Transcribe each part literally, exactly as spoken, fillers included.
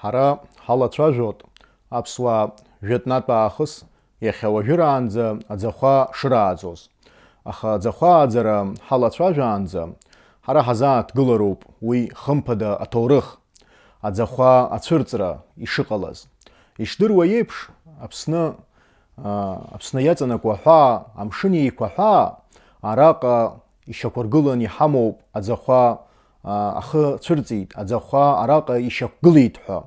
Ҳара ҳалацәажәоит аԥсуаа жәытәнатә аахыс иахьа уажәыраанӡа аӡахәа шырааӡоз. Аха аӡахәа ааӡара ҳалацәажәаанӡа ҳара ҳазааҭгылароуп уи хымԥада аҭоурых, аӡахәа ацәырҵра ишыҟалаз. Ишдыруа еиԥш, Аԥсны, аа, Аԥсны иаҵанакуа аҳәаа, амшын еиқәа аҳәаа, араҟа ишьақәыргылан иҳамоуп аӡахәа, аа, ахы цәырҵит, аӡахәа араҟа ишьақәгылеит ҳәа.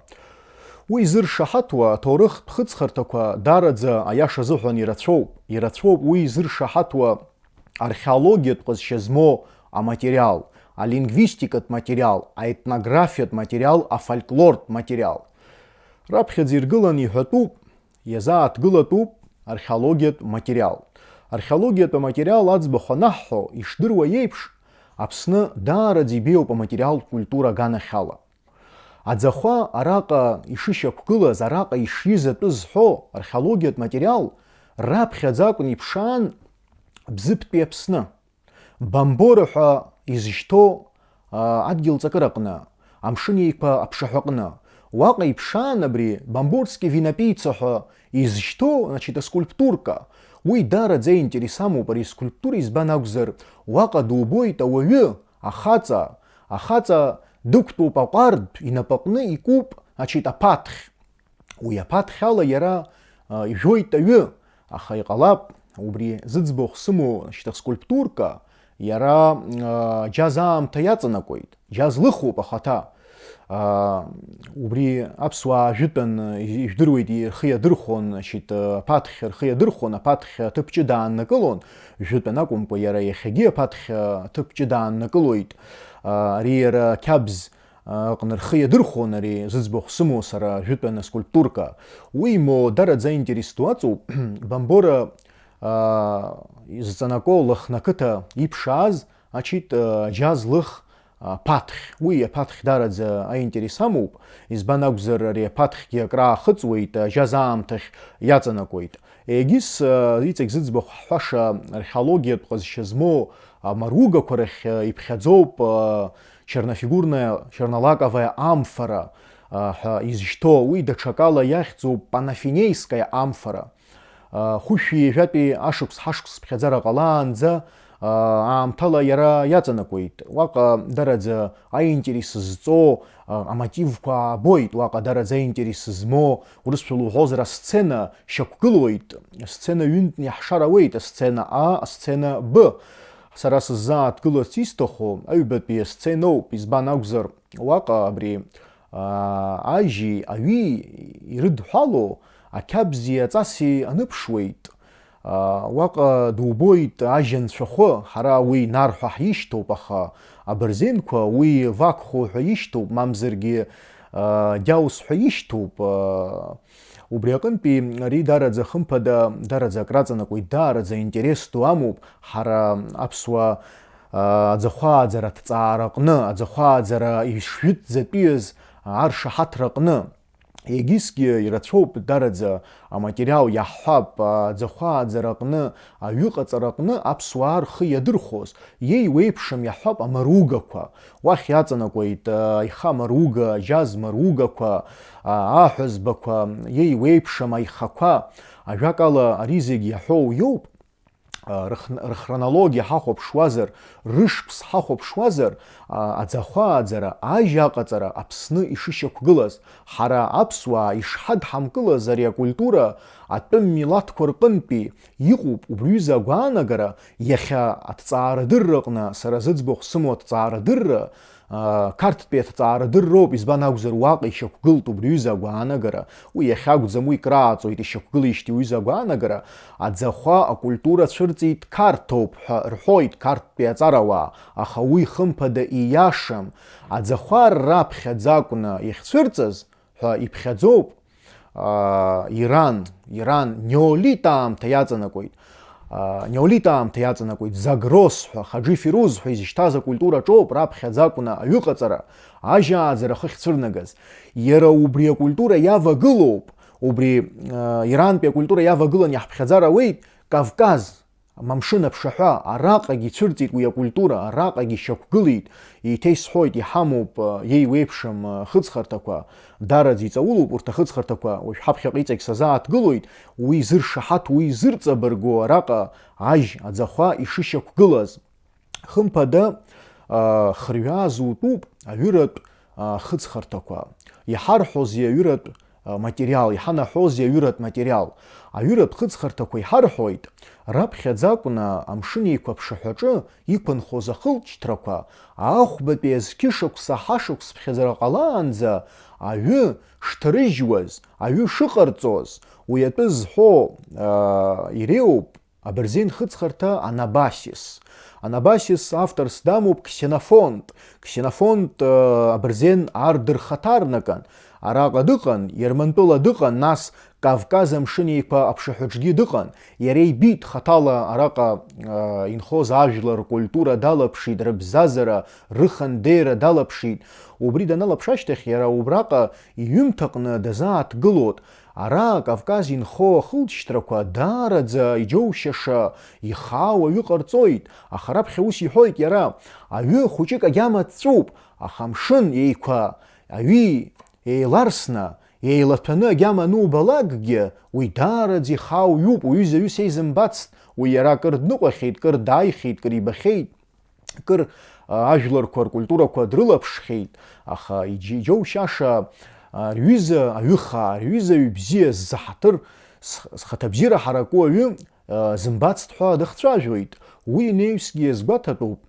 Уи зыршаҳаҭуа аҭоурыхтә хыҵхырҭақәа даараӡа аиаша азыҳәан ирацәоуп, ирацәоуп уи зыршаҳаҭуа археологиатә ҟазшьа змоу аматериал, алингвистикатә материал, аетнографиатә материал, афольклортә материал. Раԥхьаӡа иргыланы иҳәатәуп, иазааҭгылатәуп археологиатә материал. Археологиатә аматериал аӡбахә анаҳҳәо, ишдыруа еиԥш, Аԥсны даараӡа ибеиоуп аматериалтә культура аганахьала. Аӡахәа араҟа ишышьақәгылаз, араҟа ишиз атәы зҳәо археологиатә материал раԥхьаӡа акәын иԥшаан Бзыԥтәи Аԥсны. Бамбора ҳәа изышьҭоу, аа, адгьыл ҵакыраҟны, Амшын Еиқәа аԥшаҳәаҟны. Уаҟа иԥшаан абри Бамборски винопийца ҳәа изышьҭоу, значит, аскульптурка. Уи даараӡа иинтерес амоуп ари аскульптура, избан акәзар, уаҟа дубоит ауаҩы, ахаҵа, ахаҵа дықәтәоуп аҟәардә, инапаҟны икуп, значит, аԥаҭхь. Уи аԥаҭхь ала иара, а, ижәоит аҩы, аха иҟалап, убри зыӡбахә сымоу, шьҭа скульптурка, иара, а, џьаз аамҭа иаҵанакуеит, џьаз лыхуп ахаҭа. А, убри аԥсуаа жәытәан, ижәдыруеит, рхы иадырхәон, шьит, аԥаҭхь рхы иадырхәон, аԥаҭхь аҭыԥ ҷыда ааннакылон, жәытәан акәымкәа, иара иахьагьы аԥаҭхь аҭыԥ ҷыда ааннакылоит. А, ари иара қьабз аҟны рхы иадырхәон ари зыӡбахә сымоу сара жәытәан аскульптурка. Уи мо дараӡа аинтерес ду аҵоуп, Бамбора, аа, изҵанако Лыхны ақыҭа иԥшааз, ачит, аа, џьаз лых, аа, ԥаҭхь. Уи аԥаҭхь дараӡа аинтерес амоуп, избан акәзар ари аԥаҭхьгьы акраахыҵуеит, аа, џьаз аамҭахь иаҵанакуеит. Егьыс, аа, иҵегь зыӡбахә ҳҳәаша археологиатә ҟазшьа змоу амаругақәа рахь, аа, иԥхьаӡоуп, аа, чернофигурная, чернолаковая амфора, а, ҳәа изышьҭоу, уи даҽакала иахьӡуп панафинейская амфора. А, хәышәи ҩажәатәи ашықәс, ҳашықәс ԥхьаӡара ҟалаанӡа, а, аамҭала иара иаҵанакуеит. Уаҟа дараӡа аинтерес зҵоу, а, амотивқәа аабоит, уаҟа дараӡа аинтерес змоу, урысшәала уҳәозар, асцена шьақәгылоит, асцена ҩынтә иаҳшар ауеит, асцена А, асцена Б. Сара сыззааҭгыларц исҭаху аҩбатәи асценоуп, избан акәзар, уаҟа абри, аа, ажьи аҩи ирыдҳәалоу ақьабзи аҵаси аныԥшуеит. Аа, уаҟа дубоит ажьа нцәахәы, ҳара уи нар ҳәа ҳишьҭоуп, аха абырзенқәа уи вакху ҳәа ишьҭоуп, мамзаргьы, аа, џьаус ҳәа ишьҭоуп. Аа, убри аҟынтәи ари дараӡа хымԥада, дараӡа акраҵанакуеит, даараӡа интерес ду амоуп, ҳара аԥсуаа, аа, аӡахәааӡара аҭҵаараҟны, аӡахәааӡара ишжәытәӡатәиыз аршаҳаҭраҟны. Егьысгьы ирацәоуп, дараӡа аматериал иаҳҳәап, аӡахәааӡараҟны, аҩыҟаҵараҟны аԥсуаа рхы иадырхәоз, иеиуеиԥшым иаҳҳәап амаругақәа. Уахь иаҵанакуеит, аиха маруга, аџьаз маругақәа, аҳәызбақәа, иеиуеиԥшым аихақәа. Ажәакала, ари зегь иаҳәоу иоуп. Рых-, рхронологиа ҳахәаԥшуазар, рышықәс ҳахәаԥшуазар, аӡахәааӡара, ажь аҟаҵара Аԥсны ишышьақәгылаз, ҳара аԥсуаа ишҳадҳамкылаз ари акультура атәым милаҭқәа рҟынтәи иҟоуп, убри ҩыза агәаанагара иахьа аҭҵаарадырраҟны, сара зыӡбахә сымоу аҭҵаарадырра, аа, Қарҭтәи аҭҵаарадырроуп, избан акәзар, уаҟа ишьақәгылт убри ҩыза агәаанагара, уи иахьакәӡам, уи крааҵуеит, ишьақәгылеижьҭеи уҩыза агәаанагара, аӡахәа акультура цәырҵит Қарҭоуп ҳәа рҳәоит Қарҭтәи аҵарауаа, аха уи хымԥада ииашам, аӡахәа раԥхьаӡа акәны иахьцәырҵыз ҳәа иԥхьаӡоуп, аа, Иран, Иран, неолит аамҭа иаҵанакуеит. Аа, неолит аамҭа иаҵанакуеит, Загрос ҳәа, Хаџи Фируз ҳәа изышьҭаз акультура ҿоуп раԥхьаӡа акәны аҩыҟаҵара, ажьааӡара ахы ахьцәырнагаз. Иара убри акультура иавагылоуп, убри, аа, Ирантәи акультура иавагылан иаҳԥхьаӡар ауеит Кавказ. Амшын аԥшаҳәа араҟагьы ицәырҵит уи акультура, араҟагьы ишьақәгылеит, еиҭа исҳәоит, иҳамоуп, э, иеиуеиԥшым, э, хыҵхырҭақәа, дараӡа иҵаулоуп урҭ ахыҵхырҭақәа, уажә ҳаԥхьаҟа иҵегь сазааҭгылоит, уи зыршаҳаҭу, уи зырҵабырго араҟа ажь аӡахәа ишышьақәгылаз. Хымԥада, э, хырҩаа зутәуп аҩыратә, э, хыҵхырҭақәа. Иҳарҳәозеи аҩыратә материал, иҳанаҳәозеи аҩыратә материал? Аҩыратә хыҵхырҭақәа иҳарҳәоит, раԥхьаӡа акәны Амшын Еиқәа аԥшаҳәаҿы иқәынхоз ахылҵшьҭрақәа, аахәбатәи азқьышықәса ҳашықәсԥхьаӡара ҟалаанӡа аҩы шҭарыжьуаз, аҩы шыҟарҵоз, уи атәы зҳәо, аа, иреиуоуп. Абырзен хыҵхырҭа Анабасис. Анабасис авторс дамоуп Ксенофонт. Ксенофонт, э, абырзен ар дырхаҭарнакын. Араҟа дыҟан, Ермантәыла дыҟан, нас Кавказ Амшын Еиқәа аԥшаҳәаҿгьы дыҟан. Иара ибит хаҭала араҟа, э, инхоз ажәлар ркультура далаԥшит, рыбзазара, рыхандеира далаԥшит. Убри даналаԥш ашьҭахь, иара убраҟа иҩымҭаҟны дазааҭгылоит. Ара Кавказ инхо ахылҵшьҭрақәа даараӡа иџьоушьаша, ихаау аҩы ҟарҵоит, аха раԥхьа ус иҳәоит иара, аҩы хәыҷык агьама ҵәҵәуп, аха Амшын Еиқәа аҩы еиларсны, еилаҭәаны агьама анубалакгьы, уи даараӡа ихаау ҩуп, уҩыза ҩы сеизымбацт, уи иара акыр дныҟәахьеит, кыр дааихьеит, кыр ибахьеит. Кыр, а, ажәларқәа ркультурақәа дрылаԥшхьеит, аха иџь-, иџьоушьаша, а, рҩыза аҩыхаа, рҩыза ҩбзиа ззаҳаҭыр, с-, зхаҭабзиара ҳараку аҩы, а, зымбацт ҳәа дыхцәажәоит. Уи инаҩсгьы иазгәаҭатәуп.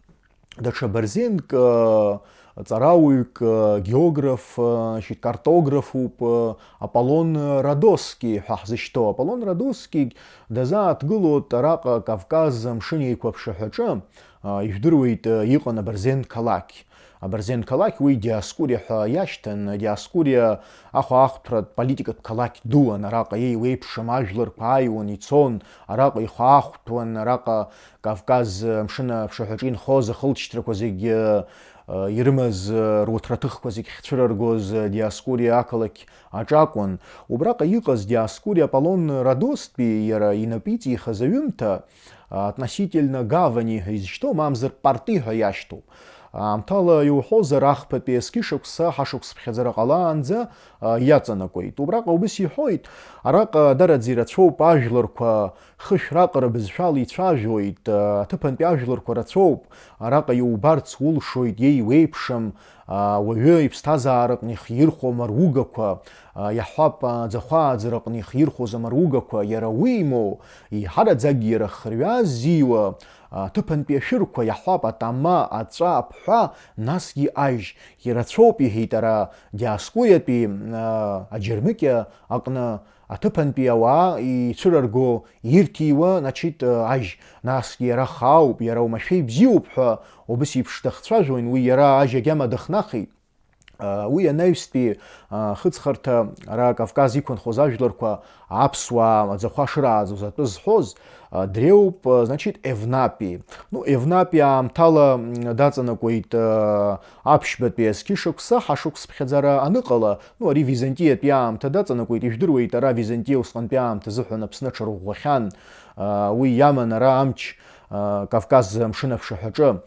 Даҽа бырзенк, а, ҵарауаҩык, а, географ, а, шьит картографуп, а, Аполлон Радоски ҳәа ҳзышьҭоу. Аполлон Радоскигь дазааҭгылоит араҟа Кавказ Амшын Еиқәа аԥшаҳәаҿы, а, ижәдыруеит, а, иҟан абырзен қалақь. Абырзен қалақь уи Диоскуриа ҳәа иашьҭан. Диоскуриа ахәаахәҭратә политикатә қалақь дуан, араҟа еиуеиԥшым ажәларқәа ааиуан, ицон, араҟа ихәаахәҭуан, араҟа Кавказ Амшын аԥшаҳәаҿы инхоз ахылҵшьҭрақәа зегьы, а, ирымаз, а, руаҭраҭыхқәа зегь хьцәыраргоз, а, Диоскуриа ақалақь аҿакәын. Убраҟа иҟаз Диоскуриа Аполлон Радостәи иара инапы иҵихыз аҩымҭа, а, относительно гавани ҳәа изышьҭоу, мамзар порты ҳәа иашьҭоуп. Аамҭала иуҳәозар, ахԥатәи азқьышықәса ҳашықәсԥхьаӡара ҟалаанӡа, а, иаҵанакуеит. Убраҟа убыс иҳәоит, араҟа дараӡа ирацәоуп ажәларқәа, хышә раҟара бызшәала ицәажәоит, а, аҭыԥантәи ажәларқәа рацәоуп, араҟа иубарц улшоит иеиуеиԥшым, а, уаҩы иԥсҭазаараҟны ихирхәо амаругақәа, а, иаҳҳәап, аӡахәа ааӡараҟны ихирхәоз амаругақәа, иара уимоу, еиҳараӡакгьы иара хырҩа ззиуа, аҭыԥантәи ашәырқәа, иаҳҳәап, атама, аҵәа, аԥҳәа, насгьы ажь, ирацәоуп, иҳәеит ара Диоскуриатәи, а, аџьармыкьа аҟны аҭыԥантәи ауаа ицәырарго ирҭиуа, значит, ажь, насгьы иара хаауп, иара оумашәа ибзиоуп ҳәа убыс еиԥш дахцәажәон, уи иара ажь агьама дыхнахит. Уи анаҩстәи, а, хыҵхырҭа ара Кавказ иқәынхоз ажәларқәа аԥсуаа аӡахәа шырааӡоз атәы зҳәоз, а, дреиуп, а, значит, Евнапи. Ну, Евнапи аамҭала, м, даҵанакуеит, а, аԥшьбатәи азқьышықәса, ҳашықәсԥхьаӡара аныҟала, ну, ари Византиатәи аамҭа даҵанакуеит, ижәдыруеит, ара Византиа усҟантәи аамҭа азыҳәан Аԥсны аҽарӷәӷәахьан, а, уи иаман ара амч, а, Кавказ амшын аԥшаҳәаҿы.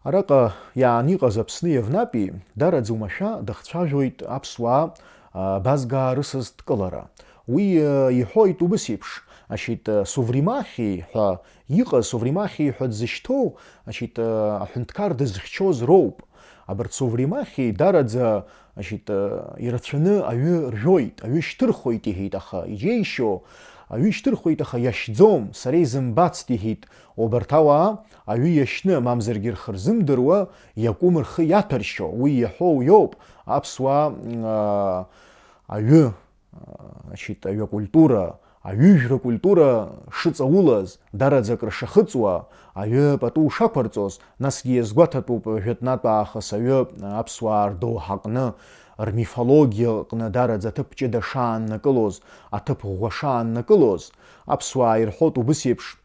Араҟа иааны иҟаз Аԥсны Евнапи дараӡа оумашәа дахцәажәоит аԥсуаа, а, абазгаа рысасдкылара. Уи, а, иҳәоит убыс еиԥш, ашьит, а, Сувримахи ҳәа иҟаз, Сувримахи ҳәа дзышьҭоу, ашьит, а, аҳәынҭқар дызхьчоз роуп. Абарҭ Сувримахи дараӡа, ашьит, а, ирацәаны аҩы ржәоит, аҩы шьҭырхуеит, иҳәеит, аха иџьеишьо, аҩы шьҭырхуеит, аха иашьӡом, сара изымбацт, иҳәеит, убарҭ ауаа аҩы иашьны, мамзаргьы рхы рзымдыруа, иакәым рхы иаҭәаршьо, уи иаҳәоу иоуп, аԥсуаа, а, аҩы, а, значит, аҩы акультура, аҩыжәра акультура шыҵаулаз, дараӡа акры шахыҵуа, аҩы пату шақәырҵоз, насгьы иазгәаҭатәуп жәытәнатә аахыс аҩы аԥсуаа рдоуҳа аҟны, рмифологиа аҟны дараӡа аҭыԥ ҷыда шааннакылоз, аҭыԥ ӷәӷәа шааннакылоз. Аԥсуаа ирҳәоит убыс еиԥш,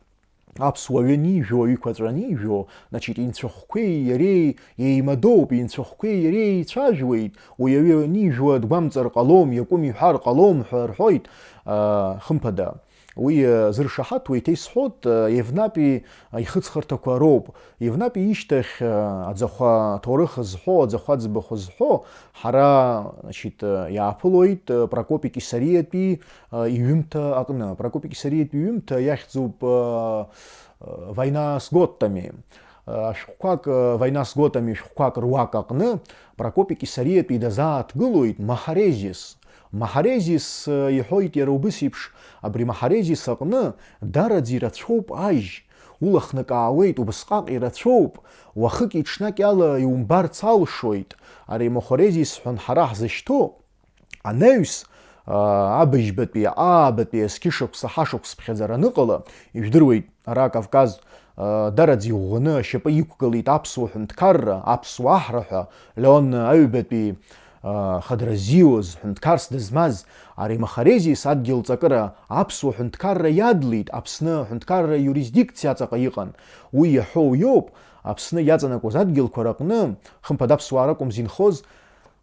аԥсуа аҩы анижәуа, аҩқәаҵәа анижәуа, значит, инцәахәқәеи иареи еимадоуп, инцәахәқәеи иареи еицәажәуеит, уи аҩы анижәуа дгәамҵыр ҟалом, иакәым иҳәар ҟалом ҳәа рҳәоит, а, хымԥада. Уи, э, зыршаҳаҭуа еиҭа исҳәоит, э, Евнапи ихыҵхырҭақәа роуп. Евнапи ишьҭахь, э, аӡахәа аҭоурых зҳәо, аӡахәа аӡбахә зҳәо, ҳара, значит, э, иааԥылоит, э, Прокопи Кесариатәи, э, иҩымҭа аҟны. Прокопи Кесариатәи иҩымҭа иахьӡуп, э, э, «Война с готами». Э, шәҟәқәак, э, «Война с готами» шәҟәқәак руак аҟны Прокопи Кесариатәи дазааҭгылоит Маҳарезис. Маҳарезис, э, иҳәоит иара убыс еиԥш, абри Маҳарезис аҟны дараӡа ирацәоуп ажь, улахныкаауеит, убысҟак ирацәоуп, уахыки-ҽнаки ала иумбарц алшоит, ари Маҳарезис ҳәан ҳара ҳзышьҭоу анаҩс, а, абыжьбатәи, аабатәи зқьышықәса ҳашықәс ԥхьаӡара аныҟала, ижәдыруеит, ара Кавказ, а, дараӡа иӷәӷәаны ашьапы иқәгылеит аԥсуа ҳәынҭқарра, аԥсуа аҳра ҳәа, Леон аҩбатәи, а, хадара зиуаз, ҳәынҭқарс дызмаз, ари Маҳарезис адгьыл ҵакыра аԥсуа ҳәынҭқарра иадлеит, Аԥсны аҳәынҭқарра иуристдикциа аҵаҟа иҟан. Уи иаҳәоу иоуп, Аԥсны иаҵанакуаз адгьылқәа рыҟны, хымԥада аԥсуаа ракәым зинхоз,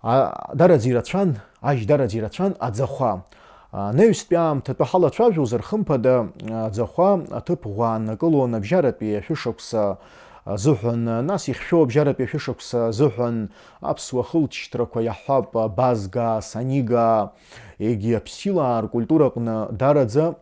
А, дараӡа ирацәан, ажь дараӡа ирацәан аӡахәа. А, анаҩстәи аамҭатәы ҳалацәажәозар, хымԥада, а, аӡахәа аҭыԥ ӷәӷәа ааннакылон абжьаратәи ашәышықәса азыҳәан, нас ихьшәоу абжьаратәи ашәышықәса азыҳәан аԥсуа хылҵшьҭрақәа иаҳҳәап, Абазгаа, Санигаа, егьи аԥсилаа ркультураҟны дараӡа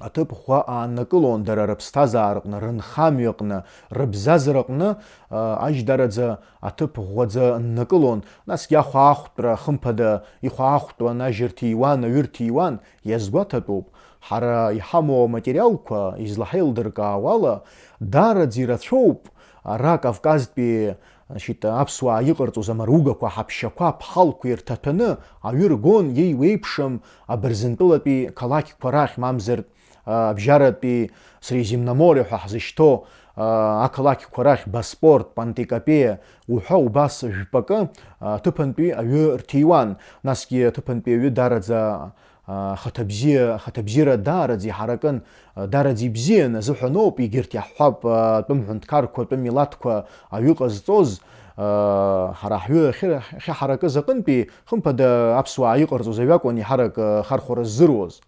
аҭыԥ ӷәӷәа ааннакылон, дара рыԥсҭазаараҟны, рынхамҩаҟны, рыбзазараҟны, а, ажь дараӡа аҭыԥ ӷәӷәаӡа ннакылон, насгьы ахәаахәтәра, хымԥада, ихәаахәтәуан, ажь рҭиуан, аҩы рҭиуан, иазгәаҭатәуп. Ҳара иҳамоу аматериалқәа излаҳаилдыркаауала, дараӡа ирацәоуп ара Кавказтәи Значит, аԥсуаа иҟарҵоз амаругақәа, аҳаԥшьақәа, аԥҳалқәа ирҭаҭәаны аҩы ргон, иеиуеиԥшым абырзынтәылатәи қалақьқәа рахь, мамзар, а, абжьаратәи Средиземноморье ҳәа ҳзышьҭоу, а, ақалақьқәа рахь, Боспор, Пантикопея уҳәа убас жәпакы, а, ҭыԥантәи аҩы рҭиуан. Насгьы аҭыԥантәи аҩы дараӡа Ахаҭабзиа, ахаҭабзиара даараӡа иҳаракын, даараӡа ибзиан азыҳәаноуп, егьырҭ иаҳҳәап, атәым ҳәынҭқарқәа, атәым милаҭқәа аҩы ҟазҵоз, ҳара ҳҩы ахьы-, ахьыҳаракыз аҟынтәи, хымԥада, аԥсуаа иҟарҵоз аҩы акәын иҳарак хархәара ззыруаз.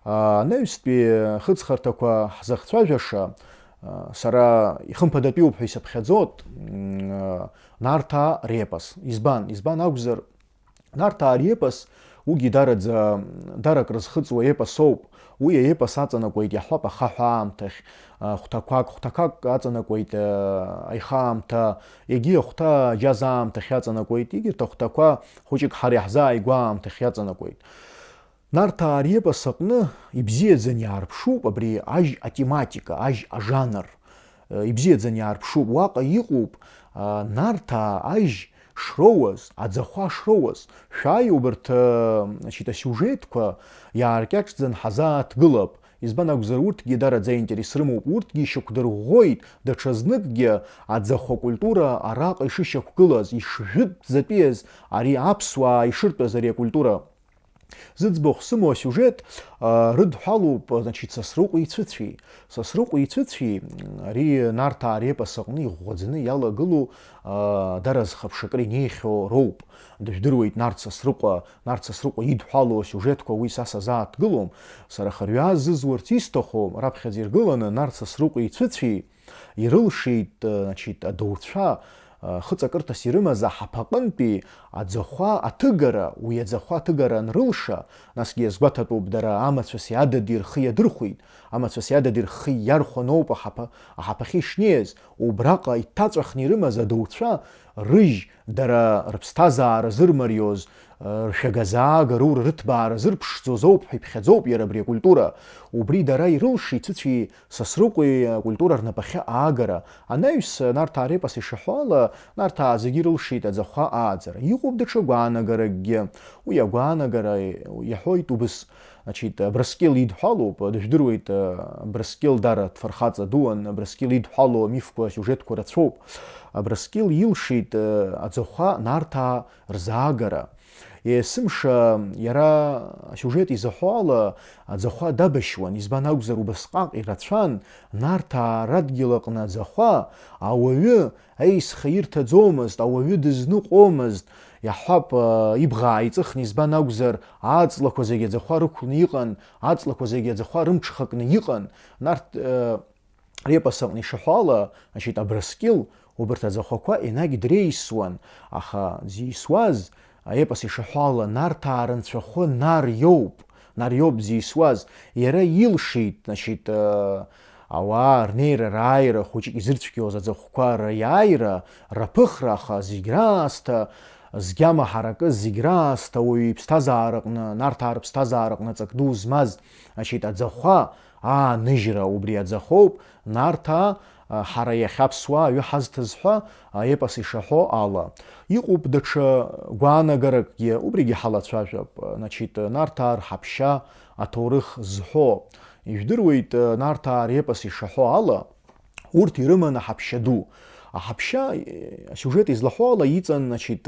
Анаҩстәи хыҵхырҭақәа ҳзыхцәажәаша, сара ихымԥадатәиуп ҳәа исыԥхьаӡоит, Нарҭаа репос. Избан? Избан акәзар, Нарҭаа репос, уигьы дараӡа, дарак рызхыҵуа епосоуп. Уи аепос аҵанакуеит, иаҳҳәап, ахаҳә аамҭахь, а, хәҭақәак, хәҭақәак аҵанакуеит, а, аихаамҭа, егьи ахәҭа аџьаз аамҭахь иаҵанакуеит, егьырҭ ахәҭақәа хәыҷык ҳара иаҳзааигәоу аамҭахь иаҵанакуеит. Нарҭаа репос аҟны ибзиаӡаны иаарԥшуп абри ажь атематика, ажь ажанр. Э, ибзиаӡаны иаарԥшуп. Уаҟа иҟоуп, а, Нарҭаа ажь шроуаз, аӡахәа шроуаз. Шәааи убарҭ, э, значит, асиужетқәа иааркьаҿӡан ҳазааҭгылап. Избан акәзар, урҭгьы дараӡа интерес рымоуп, урҭгьы ишьақәдырӷәӷәоит даҽазныкгьы аӡахәа культура араҟа ишышьақәгылаз, ишжәытәӡатәиаз ари аԥсуаа ишыртәыз ари акультура. Зыӡбахә сымоу асиужет, а, рыдҳәалоуп, значит, Сасрыҟәа ицәыцәи. Сасрыҟәа ицәыцәи, м, ари Нарҭаа репос аҟны иӷәӷәаӡаны иалагылоу, а, дара зхыԥшакра инеихьоу роуп. Дыжәдыруеит Нарҭ Сасрыҟәа, Нарҭ Сасрыҟәа идҳәалоу асиужетқәа, уи са сазааҭгылом. Сара хырҩаа зызуарц исҭаху, раԥхьаӡа иргыланы, Нарҭ Сасрыҟәа ицәыцәи, Ирылшеит, э, значит, адауцәа, э, хыҵакырҭас ирымаз аҳаԥаҟынтәи аӡахәа аҭыгара, уи аӡахәа аҭыгара анрылша, насгьы иазгәаҭатәуп, дара амацәыс иадыди рхы иадырхәеит, амацәыс иадыди рхы иархәаноуп аҳаԥа-, аҳаԥахьы ишнеиз, убраҟа иҭаҵәахны ирымаз адауцәа рыжь, дара рыԥсҭазаара зырмариоз, э, ршәага-заага, рура-рыҭбаара зырԥшӡоз ауп ҳәа иԥхьаӡоуп иара абри акультура. Убри дара ирылшеит Цыцәи Сасрыҟәеи акультура рнапахьы аагара. Анаҩс Нарҭаа репос ишаҳәо ала, Нарҭаа зегьы ирылшеит аӡахәа ааӡара. Иҟоуп даҽа гәаанагаракгьы. Уи агәаанагара иаҳәоит убыс. Значит, Абрыскьыл идҳәалоуп, дыжәдыруеит, Абрыскьыл дара дфырхаҵа дуан, Абрыскьыл идҳәалоу амифқәа, асиужетқәа рацәоуп. Абрыскьыл илшеит, аӡахәа Нарҭаа рзаагара. Есымша иара асиужет изаҳәо ала аӡахәа дабашьуан, избан акәзар, убасҟак ирацәан Нарҭаа радгьыл аҟны аӡахәа, ауаҩы аисха ирҭаӡомызт, ауаҩы дызныҟәомызт, иаҳҳәап, ибӷа ааиҵыхны, избан акәзар, аҵлақәа зегьы аӡахәа рықәны иҟан, аҵлақәа зегьы аӡахәа рымҽхакны иҟан, Нарҭ, репос аҟны ишаҳәо ала, значит, Абрыскьыл убарҭ аӡахәақәа енагь дреисуан, аха дзисуаз, аепос ишаҳәо ала, Нарҭаа рынцәахәы Нар иоуп, Нар иоуп дзисуаз. Иара илшеит, значит, э, ауаа рнеира-рааира хәыҷык изырцәгьоз аӡахәқәа риааира, раԥыхра, аха зегь раасҭа, згьама ҳаракы, зегь раасҭа уаҩы иԥсҭазаараҟны, Нарҭаа рыԥсҭазаараҟны ҵак ду змаз, значит, аӡахәа, ааныжьра убри аӡахоуп, Нарҭаа, ҳара иахьа аԥсуаа аҩы ҳазҭаз ҳәа аепос ишаҳәо ала. Иҟоуп даҽа гәаанагаракгьы, убригьы ҳалацәажәап, значит, Нарҭаа рҳаԥшьа аҭоурых зҳәо. Ижәдыруеит, Нарҭаа репос ишаҳәо ала, урҭ ирыман аҳаԥшьа ду. Аҳаԥшьа, асиужет излаҳәо ала, иҵан, значит,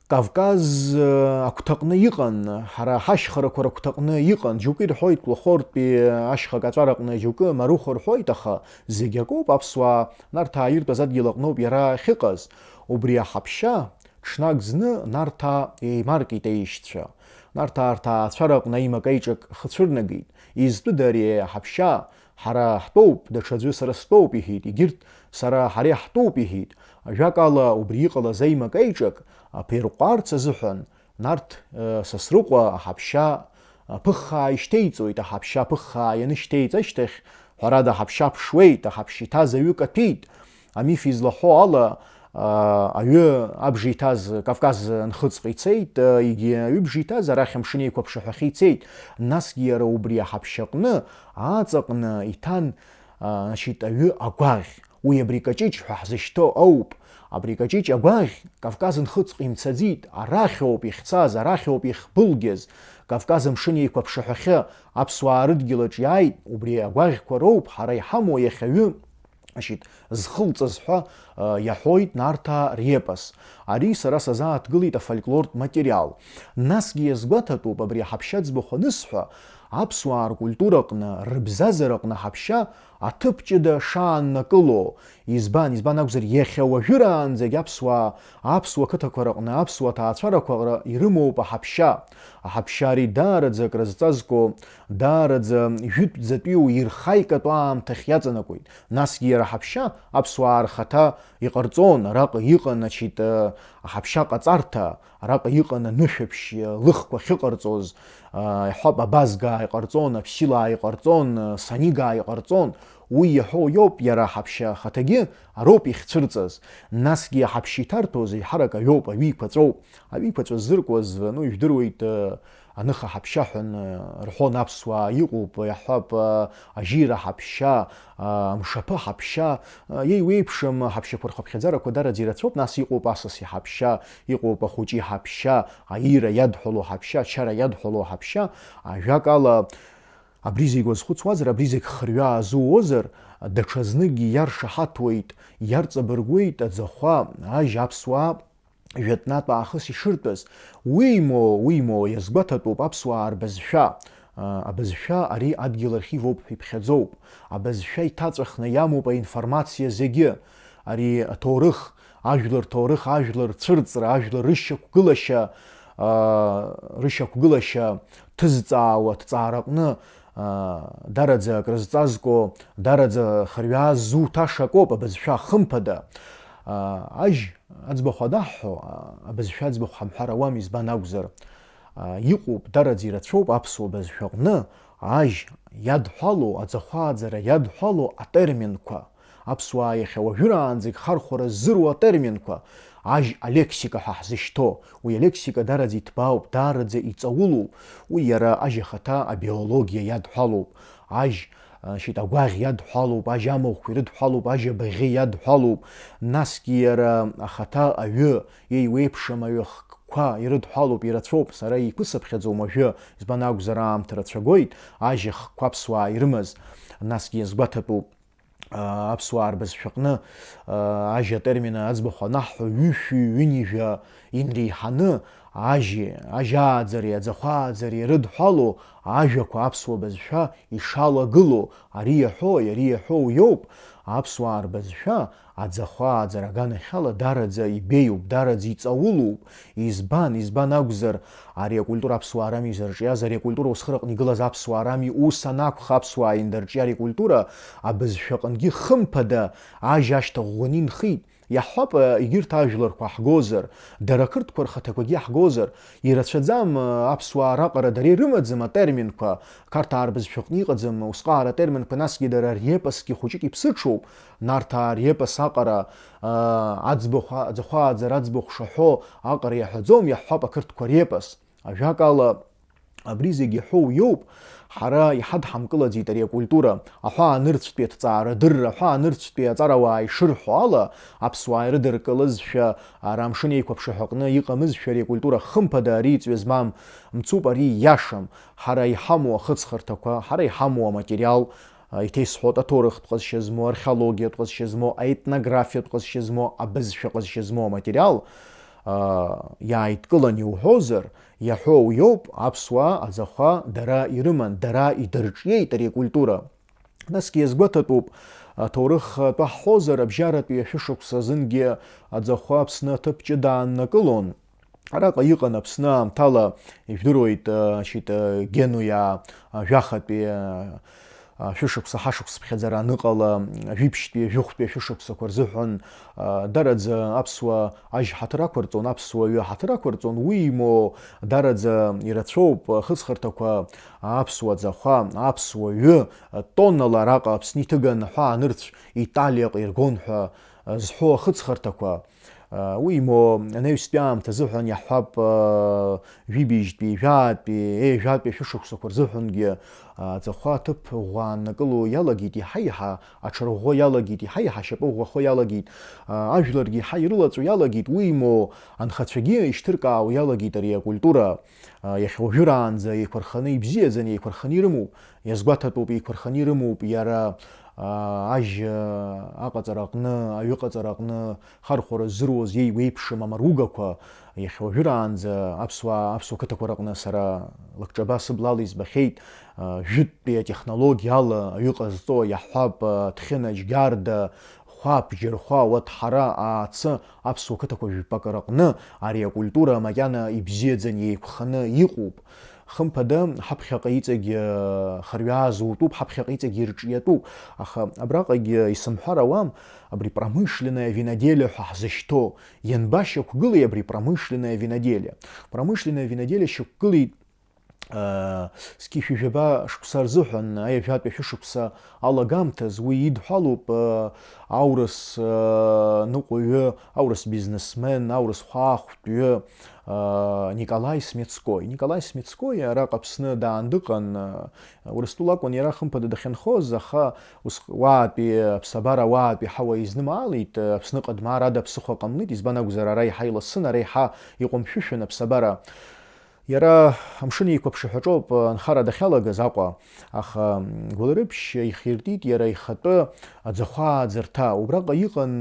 Кавказ, э, агәҭаҟны иҟан, ҳара ҳашьхарақәа рыгәҭаҟны иҟан, џьоукы ирҳәоит Лахортәи ашьха каҵәараҟны, џьоукы Марыхә рҳәоит, аха зегь акоуп, аԥсуаа Нарҭаа иртәыз адгьыл аҟноуп иара ахьыҟаз. Убри аҳаԥшьа ҽнак зны Нарҭаа еимаркит аишьцәа. Нарҭаа рҭаацәараҟны аимак-аиҿак хыцәырнагеит. Изтәыда ари аҳаԥшьа? Ҳара ҳтәоуп, даҽаӡәы сара стәоуп, иҳәеит, егьырҭ сара ҳара иаҳтәуп, иҳәеит. Ажәакала, убри иҟалаз аимак-аиҿак аԥирҟәарц азыҳәан, Нарҭ, э, Сасрыҟәа аҳаԥшьа аԥыххаа ишьҭеиҵоит, аҳаԥшьа аԥыххаа ианышьҭеиҵ ашьҭахь, ҳәарада, аҳаԥшьа ԥшуеит, аҳаԥшьа иҭаз аҩы каҭәеит. Амиф излаҳәо ала, аа, аҩы абжа иҭаз Кавказ анхыҵҟа ицеит, егьи аҩыбжа иҭаз арахь Амшын Еиқәаԥшаҳәахьы ицеит. Насгьы иара убри аҳаԥшьаҟны, аҵаҟны иҭан, аа, значит, аҩы агәаӷь. Уи абри Каҷыҷ ҳәа ҳзышьҭоу ауп. Абри Каҷыҷ агәаӷь Кавказ анхыҵҟа имцаӡеит, арахьоуп ихьцаз, арахьоуп ихбылгьаз. Кавказ Амшын Еиқәаԥшаҳәахьы аԥсуаа рыдгьылаҿ иааит, убри агәаӷьқәа роуп ҳара иҳамоу иахьа аҩы ашьит зхылҵыз ҳәа, э, иаҳәоит Нарҭаа репос. Ари сара сазааҭгылеит афольклортә материал. Насгьы иазгәаҭатәуп абри аҳаԥшьа ӡбахә анысҳәа, аԥсуаа ркультураҟны, рыбзазараҟны аҳаԥшьа аҭыԥ ҷыда шааннакыло. Избан, избан акәзар, иахьа уажәыраанӡагь аԥсуаа, аԥсуа қыҭақәа рыҟны, аԥсуа ҭаацәарақәа ры ирымоуп аҳаԥшьа. Аҳаԥшьа ари даараӡа акрызҵазкуа, даараӡа жәытәӡатәиу ирхаикатәу аамҭахь иаҵанакуеит. Насгьы иара аҳаԥшьа аԥсуаа рхаҭа иҟарҵон, араҟа иҟан, значит, э, аҳаԥшьа ҟаҵарҭа, араҟа иҟан анышәаԥшь, э, лыхқәа ахьыҟарҵоз, э, иҳәап, абазгаа иҟарҵон, аԥсилаа иҟарҵон, э, санигаа иҟарҵон. Уи иаҳәо иоуп, иара аҳаԥшьа ахаҭагьы ароуп ихьцәырҵыз. Насгьы аҳаԥшьа иҭарҭәоз еиҳарак аҩоуп, аҩы еиқәаҵәоуп. Аҩы еиқәаҵәа ззыркуаз, ну, ижәдыруеит, э, аныха ҳаԥшьа ҳәа, э, рҳәон аԥсуаа, иҟоуп, иаҳҳәап, э, ажьира ҳаԥшьа, э, амшаԥы ҳаԥшьа, э, еиуеиԥшым ҳаԥшьақәа рхыԥхьаӡарақәа дараӡа ирацәоуп, нас иҟоуп асаси ҳаԥшьа, иҟоуп ахәыҷи ҳаԥшьа, аира иадҳәало ҳаԥшьа, ачара иадҳәало ҳаԥшьа, ажәакала, абри зегь уазхәыцуазар, абри зегь хырҩаа зуозар, даҽазныкгьы иаршаҳаҭуеит, иарҵабыргуеит аӡахәа, ажь аԥсуаа, жәытәнатә аахыс ишыртәыз, уимоу, уимоу, иазгәаҭатәуп аԥсуаа рбызшәа. Абызшәа ари адгьыл архив ауп ҳәа иԥхьаӡоуп. Абызшәа иҭаҵәахны иамоуп аинформациа зегьы. Ари аҭоурых, ажәлар рҭоурых, ажәлар рцәырҵра, ажәлар рышьақәгылашьа, аа, рышьақәгылашьа ҭызҵаауа ҭҵаараҟны, аа, дараӡа акрызҵазкуа, дараӡа хырҩаа ззуҭаша акоуп абызшәа, хымԥада. Аа, ажь Аӡбахә анаҳҳәо, а, абызшәа аӡбахә ҳамҳәар ауам, избан акәзар, а, иҟоуп, дараӡа ирацәоуп аԥсуа бызшәаҟны ажь иадҳәалоу, аӡахәа ааӡара иадҳәалоу атерминқәа, аԥсуаа иахьа уажәыраанӡагь хархәара ззыруа атерминқәа, ажь алексика ҳәа ҳзышьҭоу, уи алексика дараӡа иҭбаауп, дараӡа иҵаулоуп, уи иара ажь ахаҭа абиологиа иадҳәалоуп, ажь Значит, агәаӷь иадҳәалоуп, ажь амахә ирыдҳәалоуп, ажь абаӷьы иадҳәалоуп, насгьы иара ахаҭа аҩы, еиуеиԥшым аҩы хкқәа ирыдҳәалоуп, ирацәоуп, сара иԥысыԥхьаӡом уажәы, избан акәзар аамҭа рацәагоит, ажь ахкқәа аԥсуаа ирымаз, насгьы иазгәаҭатәуп. аԥсуаа рбызшәаҟны ажьа атермин аӡбахә анаҳҳәо, ҩышәи ҩынҩажәа инреиҳаны ажьи, ажьааӡареи, аӡахәааӡареи рыдҳәалоу ажәақәа аԥсуа бызшәа ишалагылоу, ари иаҳәои, ари иаҳәоу иоуп, аԥсуаа рбызшәа аӡахәааӡара аганахьала дараӡа ибеиоуп, дараӡа иҵаулоуп. Избан, избан акәзар, ари акультура аԥсуаа рами изырҿиаз, ари акультура ус хыраҟны игылаз аԥсуаа рами, ус анакәха аԥсуаа индырҿиа ари акультура абызшәаҟынгьы хымԥада ажьа ашьҭа ӷәӷәаны инхит. Иаҳҳәап, егьырҭ ажәларқәа ҳгозар, дара ақырҭқәа рхаҭақәагьы иаҳгозар, ирацәаӡам, аԥсуаа раҟара дара ирымаӡам атерминқәа, қарҭаа рбызшәаҟны иҟаӡам усҟаара атерминқәа, насгьы дара репосгьы хәыҷык иԥсыҽуп, Нарҭаа репос аҟара, аӡбахә, аӡахәааӡара аӡбахә шаҳәо аҟара иаҳәаӡом, иаҳҳәап, ақырҭқәа репос. Ажәакала, абри зегь иҳәоу иоуп, ҳара иҳадҳамкылаӡеит ари акультура, аҳәаанырцәтәи аҭҵаарадырра, аҳәаанырцәтәи аҵарауаа ишырҳәо ала, аԥсуаа ирыдыркылазшәа, ара амшын еиқәаԥшаҳәа аҟны иҟамызшәа ари акультура хымԥада ари ҵҩа змам мцуп, ари ииашам. Ҳара иҳамоу ахыҵхырҭақәа, ҳара иҳамоу аматериал, иҭеисҳәоит аҭоурыхтә ҟазшьа змоу, археологиатә ҟазшьа змоу, аетнографиатә ҟазшьа змоу, абызшәа ҟазшьа змоу аматериал, иааидкылан иуҳәозар, иаҳәоу иоуп, аԥсуаа аӡахәа дара ирыман, дара идырҿиеит ари акультура. Насгьы иазгәаҭатәуп, аҭоурых атәы ҳҳәозар, абжьаратәи ашәышықәса азынгьы аӡахәа Аԥсны аҭыԥ ҷыда ааннакылон. Араҟа иҟан Аԥсны аамҭала, ижәдыруеит, шьит, Генуиаа, жәахатәи, шәышықәса ҳашықәсԥхьаӡара аныҟала, жәибжьтәи, жәохәтәи ашәышықәсақәа рзыҳәан, дараӡа аԥсуа ажь ҳаҭыр ақәырҵон, аԥсуа ҩы ҳаҭыр ақәырҵон, уи имоу дараӡа ирацәоуп, хыҵхырҭақәа аԥсуа ӡахәа, аԥсуа ҩы, тоннала араҟа Аԥсны иҭыган аҳәаанырцә Италиаҟа иргон ҳәа зҳәо ахыҵхырҭақәа, Уи имоу анаҩстәи аамҭа азыҳәан иаҳҳәап, жәибжьтәи, жәаатәи, еи, жәатәи ашәышықәсақәа рзыҳәангьы аӡахәа аҭыԥ ӷәӷәа ааннакыло иалагеит, иаҳа-иаҳа аҽарӷәӷәо иалагеит, иаҳа-иаҳа ашьапы ӷәӷәахо иалагеит, ажәларгьы иаҳа ирылаҵәо иалагеит, уи имоу анхацәагьы ишьҭыркаауа иалагеит ари акультура, иахьа уажәраанӡа еиқәырханы, ибзиаӡаны еиқәырханы ирымоуп, иазгәаҭатәуп, еиқәырханы ирымоуп иара ажь аҟаҵара аҟны, аҩыҟаҵара аҟны, хархәара ззыруаз иеиуеиԥшым амаругақәа, иахьа уажәраанӡа аԥсуаа, аԥсуа қыҭақәа рыҟны сара лакҿаба сыблала избахьеит, жәытәтәи атехнологиа ала аҩы ҟазҵо, иаҳҳәап, Ҭхьына, Џьгьарда, Хәа, Бџьархәа, Уаҭҳара, Аацы, аԥсуа қыҭақәа жәпак рыҟны ари акультура макьана ибзиаӡаны еиқәханы иҟоуп. Хымԥада, ҳаԥхьаҟа иҵегь, э, хырҩаа зутәуп, ҳаԥхьаҟа иҵегь ирҿиатәуп, аха абраҟагь исымҳәар ауам, абри промышленное виноделие ҳәа ҳзышьҭоу, ианбашьақәгылеи абри промышленное виноделие? Промышленное виноделие шьақәгылеит, э, зқьи шәи жәаба шықәса рзыҳәан, аи жәатәи шәышықәса алагамҭаз, уи идҳәалоуп, э, аурыс, э, ныҟәаҩы, аурыс бизнесмен, аурыс хәаахәтәҩы, Николаи Смецкои. Николаи Смецкои араҟа Аԥсны даан дыҟан, Урыстәыла акәын иара хымԥада дахьынхоз, аха ус уаатәи аԥсабара, уаатәи ҳауа изнымаалеит, Аԥсныҟа дмаар ада ԥсыхәа ҟамлеит, избан акәзар, ара иаҳа иласын, ара иаҳа иҟәымшәышәын аԥсабара. Иара амшын еиқәаԥшаҳәаҿоуп анхара дахьалагаз Аҟәа, аха Гәылрыԥшь ихиртит иара ихатәы аӡахәа ааӡарҭа. Убраҟа иҟан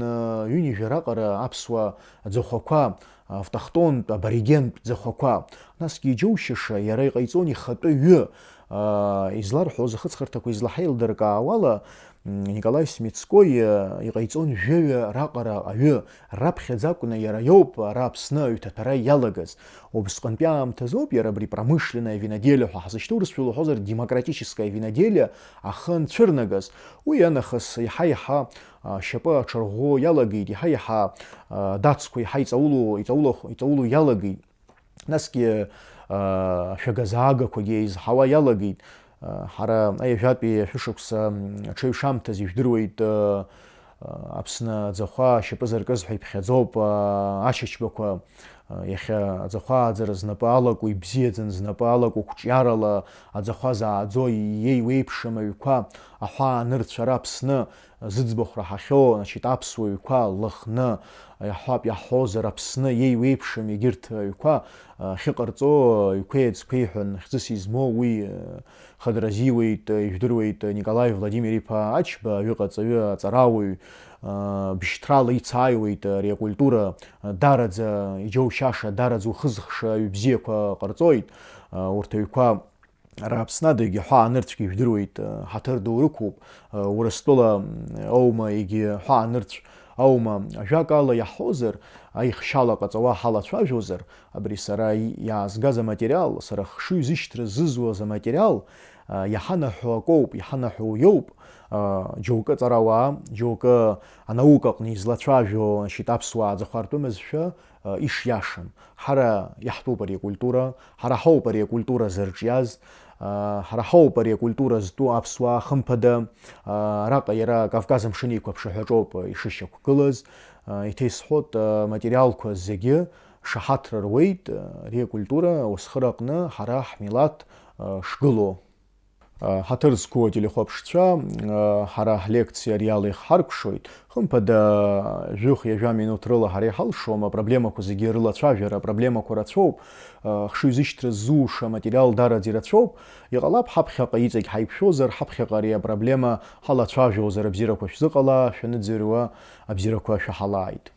ҩынҩажәа раҟара аԥсуа аӡахәақәа, автохтонтә, аборигентә ӡахәақәа. Насгьы иџьоушьаша иара иҟаиҵон ихатәы ҩы, аа, изларҳәоз ахыҵхырҭақәа излаҳаилдыркаауала, м, Николаи Смецкои, э, иҟаиҵон жәаҩа раҟара аҩы, раԥхьаӡа акәны иара иоуп ара Аԥсны аҩҭаҭәара иалагаз. Убысҟантәи аамҭазоуп иара абри промышленное виноделие ҳәа ҳзышьҭоу, урысшәала уҳәозар, демократическое виноделие ахы анцәырнагаз. Уи ианахыс иаҳа-иаҳа ашьапы аҽарӷәӷәо иалагеит, иаҳа-иаҳа, а, адацқәа иаҳа иҵауло, иҵауло, иҵауло иалагеит. Насгьы, а, ашәага-заагақәагьы еизҳауа иалагеит. А, ҳара аҩажәатәи ашәышықәса, м, аҽеиҩшамҭаз ижәдыруеит, а, а, Аԥсны аӡахәа ашьапы зыркыз ҳәа иԥхьаӡоуп, а, ашьыцбақәа, Иахьа аӡахәа ааӡара знапы алаку, ибзиаӡаны знапы алаку, қәҿиарала аӡахәа зааӡо, иеиуеиԥшым аҩқәа аҳәаанырцә ара Аԥсны зыӡбахә раҳахьоу, значит, аԥсуа ҩқәа Лыхны, иаҳҳәап, иаҳҳәозар, Аԥсны иеиуеиԥшым егьырҭ аҩқәа ахьыҟарҵо, ҩқәеи аӡқәеи ҳәа хьӡыс измоу уи хадара азиуеит, ижәдыруеит Николаи Владимир-иԥа Ачба, аҩыҟаҵаҩы, аҵарауаҩ, бышьҭрала ицааиуеит ари акультура, дараӡа иџьоушьаша, дараӡа ухызхша аҩ бзиақәа ҟарҵоит. Урҭ аҩқәа ара Аԥсны адагьы ҳәаанырцәгьы ижәдыруеит, ҳаҭыр ду рықәуп. Урыстәыла аума, егьи ҳәаанырцә аума, ажәакала иаҳҳәозар, аихшьала ҟаҵауа ҳалацәажәозар, абри сара иаазгаз аматериал, сара хшыҩзышьҭра зызуаз аматериал, иҳанаҳәо акоуп, иҳанаҳәо уиоуп. Џьоукы аҵарауаа, џьоукы анаука аҟны излацәажәо, значит, аԥсуаа аӡахәа ртәымызшәа ишиашам. Ҳара иаҳтәуп ари акультура, ҳара ҳауп ари акультура зырҿиаз, ҳара ҳауп ари акультура зтәу аԥсуаа, хымԥада, араҟа иара Кавказ амшын еиқәаԥшаҳәаҿоуп ишышьақәгылаз. Иҭесҳәоит, аматериалқәа зегьы шаҳаҭра руеит, ари акультура ауасхыр аҟны ҳара ҳмилаҭ шгылоу. Ҳаҭыр зқәу ателехәаԥшцәа, ҳара ҳлекциа ари ала ихҳаркәшоит. Хымԥада, жәохә-ҩажәа минуҭ рыла ҳара иҳалшом апроблемақәа зегьы рылацәажәара, апроблемақәа рацәоуп. Хшыҩзышьҭра ззуша аматериал дараӡа ирацәоуп. Иҟалап, ҳаԥхьаҟа иҵегь ҳаиқәшәозар, ҳаԥхьаҟа ари апроблема ҳалацәажәозар, абзиарақәа шәзыҟала, шәаныӡырҩуа абзиарақәа шәаҳалааит.